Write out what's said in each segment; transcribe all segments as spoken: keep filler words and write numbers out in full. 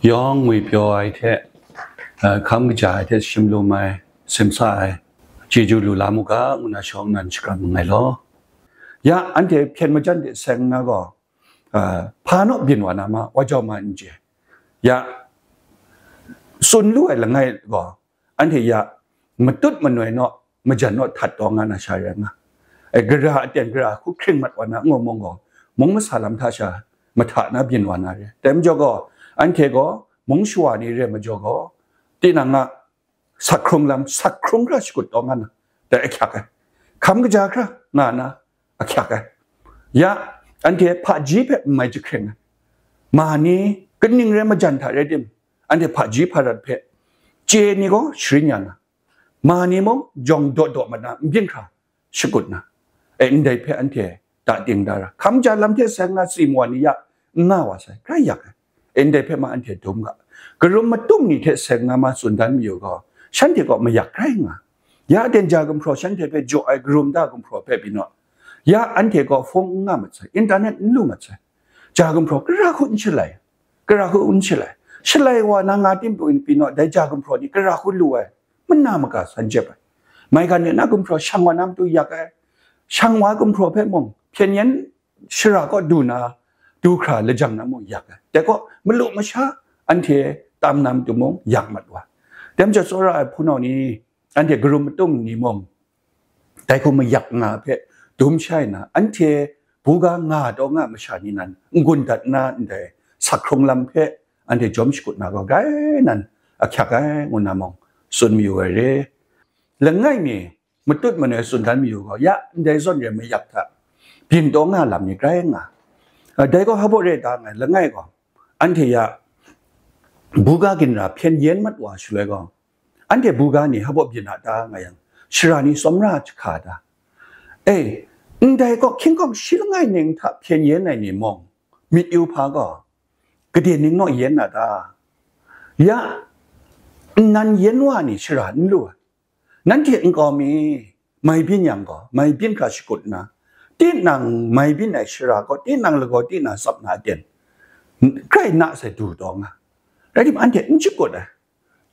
Yawng ngwi pyaw ai hte, eh, hkam kaja ai hte shim lum ai, simsa ai, chyeju lu la mu ga, ngu na shawng nan shakram nngai law. Ya, anhte hpyen majan de seng na gaw, eh, hpa naw byin wa na ma, wa jau ma n chye. Ya, tsun lu ai langai gaw, anhte ya matut manoi naw, majan naw htat taw nga na sha rai nga. E, gara aten gara hku hkring mat wa na ngu mung gaw, mung masa lam hta sha mahta na byin wa na re. Dai majaw gaw, anhte gaw mung shawa ni re majaw gaw, tinang a sak hkrung lam, sak hkrung hkra shakut taw nga na, dai ahkyak ai. Hkam kaja hkra nga na ahkyak ai. Ya, anhte hpaji hpe n mai jahkring ai. Ma ni kaning rai majan hta rai tim, anhte hpaji hparat hpe chye ni gaw sharin ya na, ma ni mung jawng daw daw mat na, n byin hkra shakut na, e, ndai hpe anhte da ting da ra. Hkam ja lam hte seng na tsi mawa ni ya n nga wa sai, grai yak ai. E, ndai hpe ma anhte dum ga. Karum matum ni hte seng na ma tsun dan mayu gaw, shanhte gaw mayak grai nga. Ya den ja gumhpraw shanhte hpe jaw ai karum da gumhpraw hpe pyi naw. Ya anhte gaw hpung n nga mat sai, internet n lu mat sai. Ja gumhpraw gara hku n shalai, gara hku n shalai. Shalai wa na nga tim pyi naw, dai ja gumhpraw ni gara hku lu ai, mana maga san jep ai. Maigan ni na gumhpraw shang wa na matu yak ai. Shang wa gumhpraw hpe mung, hpyen yen shara kaw du na, du hkra lajang na mung yak ai. Dai gaw, malu masha anhte tam na matu mung yak mat wa. Dai majaw tsawra ai hpunau ni, anhte karum matum ni mung, dai hku mayak nga hpe dum shai na, anhte buga nga taw nga masha ni nan n-gun dat nna ndai sak hkrung lam hpe anhte jawm shakut na gaw grai nan ahkyak ai, ngu na mung tsun mayu ai re. Langai mi matut manoi tsun dan mayu gaw, ya ndai zawn re mayak hta byin taw nga lam ni grai nga. A, dai gaw hpa baw re ta nngai, langai gaw, anhte ya buga ginra hpyen yen mat wa shaloi gaw, anhte buga ni hpa baw byin a ta nga yang, shara ni tsawmra jahka ta? E, ndai gaw hkying hkawng shi langai ning hta hpyen yen ai ni mung, myit yu hpa gaw, gade ning naw yen na ta? Ya, nnan yen wa ni shara n lu ai. Nanhte nkau mi mai byin yang gaw, mai byin hkra shakut nna, tinang mai byin ai shara gaw, tinang lagaw, tinang tsap na aten, grai na sai du taw nga. Rai tim, anhte n shakut ai.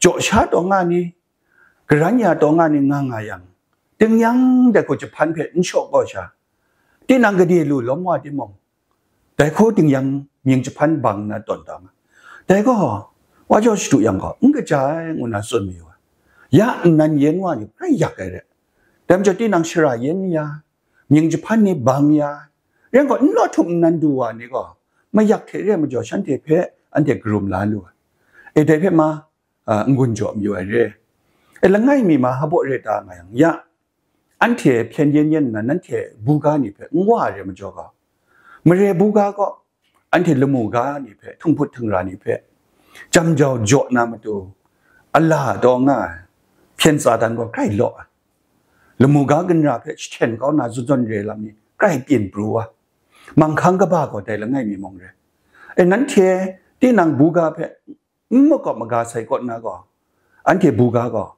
Jaw sha taw nga ni, karan ya taw nga ni nga nga yang, tingyan dai hku jahpan hpe n shaw kau sha, tinang gade lu lawm wa timung, dai hku tingyan mying jahpan bang nna tawn ta nga. Dai gaw, wa jaw shadu yang gaw, n kaja ai, ngu na tsun mayu ai. Ya nnan yen wa ni grai yak ai re. Dai majaw tinang shara yen ya, mying jahpan ni bang ya, rai gaw, n law htum nnan du wa ni gaw, mayak hte re majaw shanhte hpe anhte karum la lu ai. E, dai hpe ma, a, n-gun jaw mayu ai re. E, langai mi ma hpa baw re ta nga yang, ya, anhte hpyen yen yen nna nanhte buga ni hpe n wa ai re majaw gaw, mare buga gaw, anhte lamu ga ni hpe, htinghput htingra ni hpe, jam jau jaw na matu, a la taw nga ai, hpyen tsa dan gaw grai law ai. Lamu ga ginra hpe jahten kau na zawn zawn re lam ni grai pyin pru ai. Manghkang kaba gaw dai langai mi mung re. E, nanhte tinang buga hpe n makawp maga sai kaw nna gaw, anhte buga gaw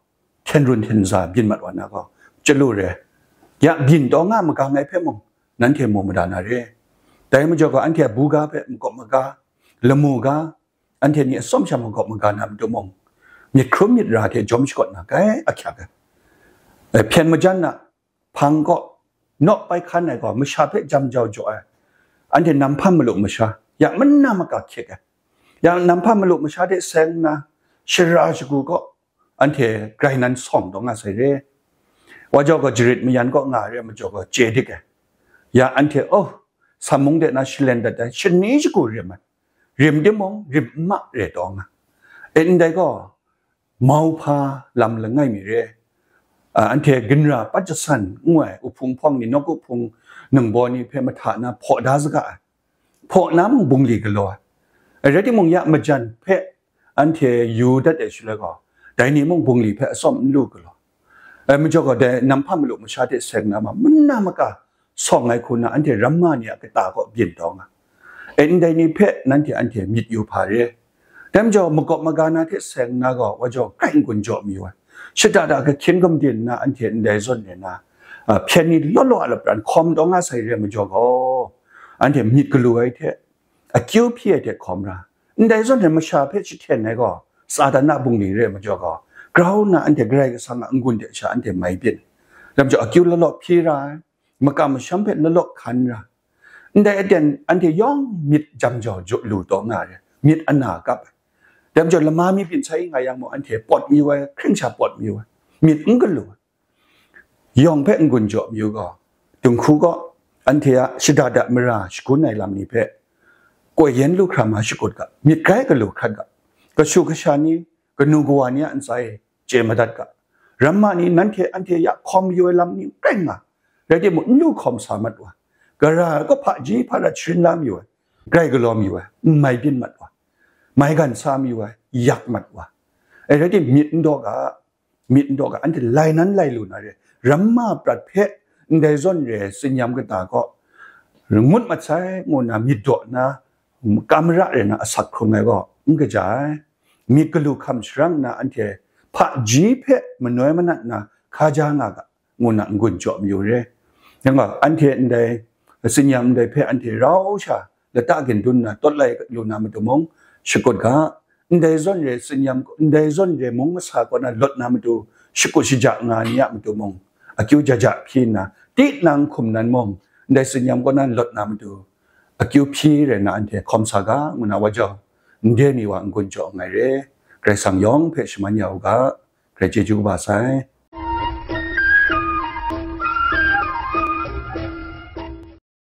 hten run hten za byin mat wa na gaw, chyalu re. Ya byin taw nga maga ngai hpe mung, nanhte mu mada na re. Dai majaw gaw, anhte a buga hpe makawp maga, lamu ga, anhte ni atsawm sha makawp maga na matu mung, myit hkrum myit ra hte jawm shakawn na grai ahkyak ai. E, hpyen majan na hpang kaw, naw pai hkan ai gaw, masha hpe jam jau jaw ai, anhte nam hpan malu masha, ya mana maka hkyek ai. Ya nam hpan malu masha hte seng nna, shara shagu kaw, anhte grai nan sawng taw nga sai re. Wa jaw gaw jarit mayan kaw nga re, majaw gaw chye dik ai. Ya anhte, oh, sam mung de na shalen dat ai, shani shagu rim ai. Rim timung, rim n ma re taw nga. E, ndai gaw, mauhpa lam langai mi re. A, anhte ginra pat jasan ngu ai, uhpung hpawng ni, nawku hpung ningbaw ni hpe mahta na hpaw da saga ai. Hpaw na mung bungli galaw ai. Rai timung, ya majan hpe anhte yu dat ai shaloi gaw, dai ni mung bungli hpe atsawm n lu galaw. Ai majaw gaw, dai nam hpan malu masha hte seng na ma, mana maka sawng ai hku na, anhte ramma ni a kata kaw byin taw nga. E, ndai ni hpe nanhte anhte myit yu hpa re. Dai majaw, makawp maga na hte seng na gaw, wa jaw grai n-gun jaw mayu ai. Shada da ahkying gumdin nna, anhte ndai zawn re na, a, hpyen ni law law a lapran hkawm taw nga sai re majaw gaw, anhte myit galu ai hte, akyu hpyi ai hte hkawm ra, Ndai zawn re masha hpe jahten ai gaw, Satan a bungli re ai majaw gaw, grau nna anhte Karai Kasang a n-gun de sha anhte mai byin. Dai majaw akyu lalaw hpyi ra ai, makam masham hpe lalaw hkan ra. Ndai aten anhte yawng myit jam jau jaw lu taw nga ai, myit ana kap ai. Dai majaw lama mi byin sai nga yang mung, anhte pawt mayu ai, hkring sha pawt mayu ai, myit n galu ai. Yawng hpe n-gun jaw mayu gaw, dinghku gaw, anhte a shada da mara shagun ai lam ni hpe koi yen lu hkra ma shakut ga, myit grai galu hkrat ga, kashu kasha ni, kanu kawa ni a ntsa e chye madat ga, ramma ni nanhte anhte ya hkawm mayu ai lam ni n rai nga, rai timung, n lu hkawm sa mat wa, gara ai kaw hpaji hparat sharin la mayu ai, grai galaw mayu ai, n mai byin mat wa, mai gan sa mayu ai, yak mat wa, e rai tim, myit n daw ga, myit n daw ga, anhte lai nan lai lu na re, ramma prat hpe ndai zawn re ai tsin-yam kata kaw ngut mat sai ngu nna myit daw nna, kamara re na asak hkrung ai gaw n kaja ai. Myit galu hkam sharang nna anhte hpaji hpe manoi manat na hkaja nga ga, ngu nna n-gun jaw mayu re. Yang gaw, anhte ndai tsin-yam ndai hpe anhte rau sha lata gindun nna tawt lai lu na matu mung, shakut ga, ndai zawn re tsin-yam, ndai zawn re mung masa kaw na lawt na matu, shakut shaja nga ni a matu mung, akyu jaja hpyi nna, tinang hkum nan mung, ndai tsin-yam kaw na lawt na matu, akyu hpyi rai na anhte hkawm sa ga, ngu na wa jau, n de mi wa n-gun jaw nngai re. Karai Kasang yawng hpe shaman ya u ga, Karai chyeju kaba sai.